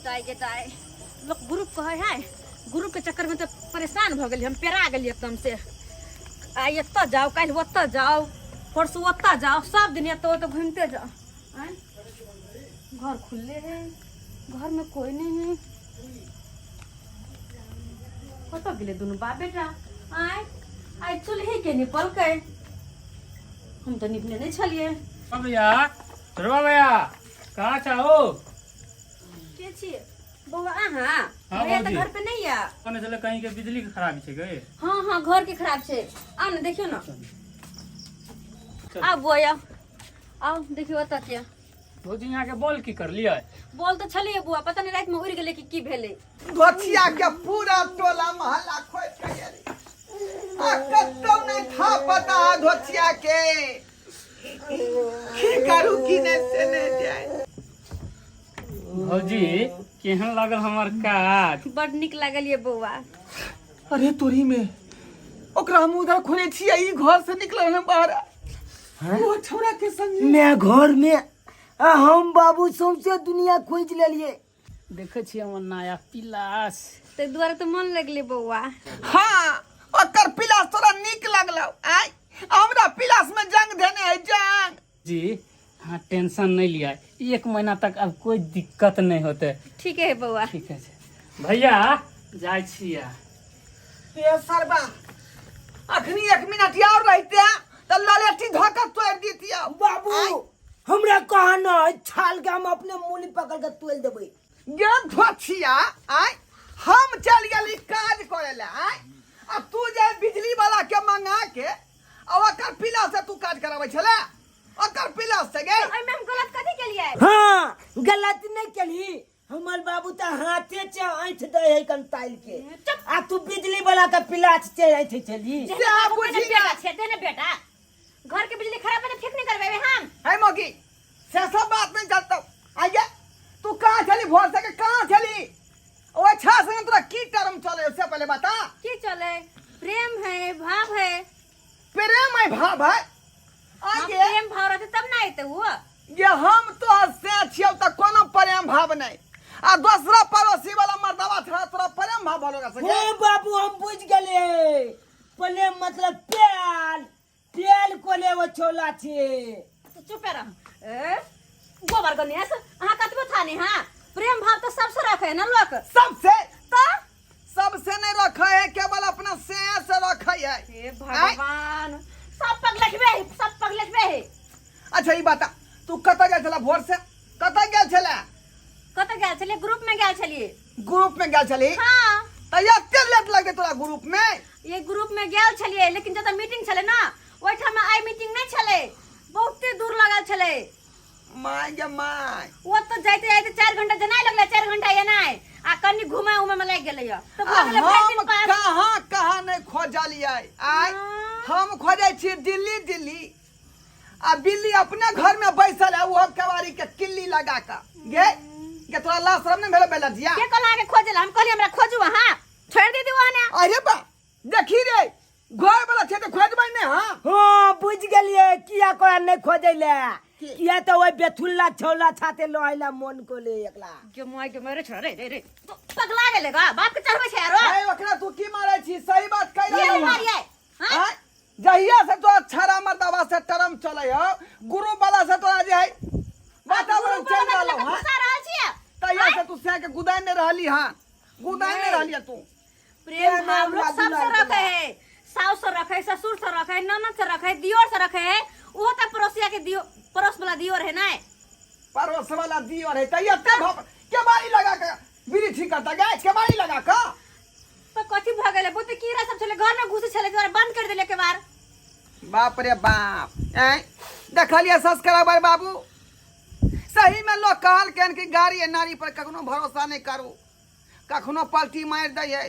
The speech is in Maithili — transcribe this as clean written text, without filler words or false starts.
दाइ गे दाइ, लोक ग्रुप कहै है, ग्रुप के चक्कर में तऽ परेशान भऽ गेलियै हम, पेरा गेलियै एकदम से। आइ एतऽ जाउ, काल्हि ओतऽ जाउ, परसू ओतऽ जाउ, सब दिन एतऽ ओतऽ घूमिते जाउ। आँय, घर खुलले है, घर में कोई नहीं है, कतऽ गेलै दुनू बाप बेटा? आँय, आइ चूल्ही के निपलकै? हम तऽ निपने नहि छलियै। भैया, चलवा भैया, कहाँ चाहो? के छियै बौआ अहाँ? हाँ, भैया तऽ भौजी। घर पे नहीं या। कहने छलै कहीं के बिजली के खराबी छै गे। हाँ, घर के खराब छै, आउ ने, देखियौ ने। चल। आउ बौआ, आउ, आउ, देखियौ ओतऽ के। भौजी, यहाँ के बॉल की करलियै? बोल तऽ छलियै बौआ, पता नहीं रातिमे उड़ि गेलै कि की भेलै। धोतिया के पूरा टोला मोहल्ला खोज के गेली आ कतौ नहीं था पता धोतिया के। की करू की नहीं से नहीं जाए। भौजी, केहन लागल हमर काज? बड नीक लागल ये बौआ। अरे तोरी में ओकरा हम उधर खोले छियै, ई घर से निकलल हम बाहर, वो छोरा के संग। मैं घर में आ हम बाबू सौंसे दुनिया खोज लेलिए। देखै छियै हमर नया पिलास? ताहि दुआरे तऽ मन लगलै बौआ। हाँ, ओकर पिलास तोरा नीक लगलौ? आय, हमरा पिलास में जंग धेने है, जंग। जी हाँ, टेंशन नहीं लिया, एक महीना तक अब कोई दिक्कत नहीं होते। ठीक है बौआ। ठीक है भैया, जाइ छियै। ए सरबा, अखनी एक मिनट और रहते त ललेटी धो के तोड़ दितियौ। बाबू, हमरा कहा न छाल के हम अपने मूली पकड़ के तोड़ देबै। गे धोछिया, आय, हम चल गेली काज करे ले, आय, आ तू जे बिजली वाला के मंगा के आ ओकर पिला से तू काज कराबै छले, ओकर पिला से गे। एहिमे हम गलत कथी केलियै? हाँ, गलत नहीं केली। हमर बाबू तऽ हाथे से ऐंठ दै है कन ताइल के, आ तू बिजली वाला के पिलाच से ऐंठ छली। जेहने से बाबू बुझी तेहने बेटा ना। छै, तेहने बेटा। घर के बिजली खराब है तऽ ठीक नहीं करबेबै हम? है मौगी, से सब बात नहीं चलतो। आइए, तू कहाँ छली भोर से के, कहाँ छली? ओ अच्छा से तोरा की टर्म चले से पहले बता। की चले? प्रेम है, भाव है। प्रेम है, भाव है? हाँ, आइए। प्रेम भाव रहते तब ना आते वो। ये हम तो से छियौ त कोनो प्रेम भाव नहीं, आ दोसरा पड़ोसी वाला मर्दवा छड़ा तोरा प्रेम भाव भलो सके। हो बाबू, हम बुझ गेलिए, प्रेम मतलब प्याल प्याल कोले वो छोला छे। तू चुप रह। ए गोबर गणेश, अहाँ कतबो थाने। हाँ, प्रेम भाव तो सबसे रखे है ना लोग। सबसे? तो सबसे नहीं रखे है, केवल अपना से से रखे है। हे भगवान, सब पगलठबे है, सब पगलठबे है। अच्छा ई बता, तू कतऽ गेल छला भोर से, कतऽ गेल छला? कतऽ गेल छलियै? ग्रुप में गेल छलियै। ग्रुप में गेल छली? हाँ। त एते लेट लगतै तोरा ग्रुप में? ये ग्रुप में गेल छलियै, लेकिन जतऽ मीटिंग छलै ना ओहिठाम आइ मीटिंग नहि छलै, बहुते दूर लगल छलै। My गे my. ओ तऽ जाइते जाइते 4 घंटा जेनाइ लगलै, 4 घंटा एनाइ, आ कनि घुमै उमै में लागि गेलै यऽ। तऽ भऽ आ गेलै भरि हम दिन पास। कहाँ कहाँ नहीं खोजलियै आइ। हाँ। हम खोजै छी दिल्ली दिल्ली, आ बिल्ली अपने घर में बैसल है, ओहो केवाड़ी के किल्ली लगा के। गे गे, तोरा लाज शरम नहीं भेलो बेलजिया? के कहला अहाँके खोजै लए? हम कहलियै हमरा खोजू अहाँ, छोड़ि दे दियौ अहाँ। अरे बा, देखी रे, घर वाला छै तऽ खोजबै नहि? हाँ। हाँ, बुझ गेलिए किया कोरा नहीं खोजै ले। किया तो ओइ बेथुल्ला छौला छाते लहैला मन को ले एकला। गे my गे मेरे, छोड़ा रे रे रे, तो पगला गेलै गा, बाप के चढ़बै छै आरो। ए, ओकरा तू की मारै छी? सही बात कहि ये रहल हँ। मारियै? हाँ? आँय? जहिया से तोरा छड़ा मर्दवा से टरम चलै हो, गुरु वाला से तोरा जे है वातावरण चलि रहल हँ, फंसा रहल छियै। तहिया से तू सह के गुदाइन नहि रहली हँ, गुदाइन नहि रहली हँ तू। प्रेम प्रेम भाव लोग हमरा सबसे दुलार रखे है, सास से रखे है, ससुर से रखे है, ननद से रखे है, दियोर से रखे है, वो तो पड़ोसिया के दियो, पड़ोस वाला दियोर है ना। पड़ोस वाला दियोर है तहिया ते भव केबाड़ी लगा के बीड़ी ठीक करता गए, केबाड़ी लगा के। तो कथी भ गेलै? बहुते कीड़ा सब छलै, घर में घुसे छलै, दुआरे बंद कर देले केबाड़। बाप रे बाप, ऐं देखलिए सब्सक्राइबर बाबू, सही में लोग कहलकैन कि गाड़ी नारी पर कखनो भरोसा नहीं करू, कखनो पलटी मारि दै है।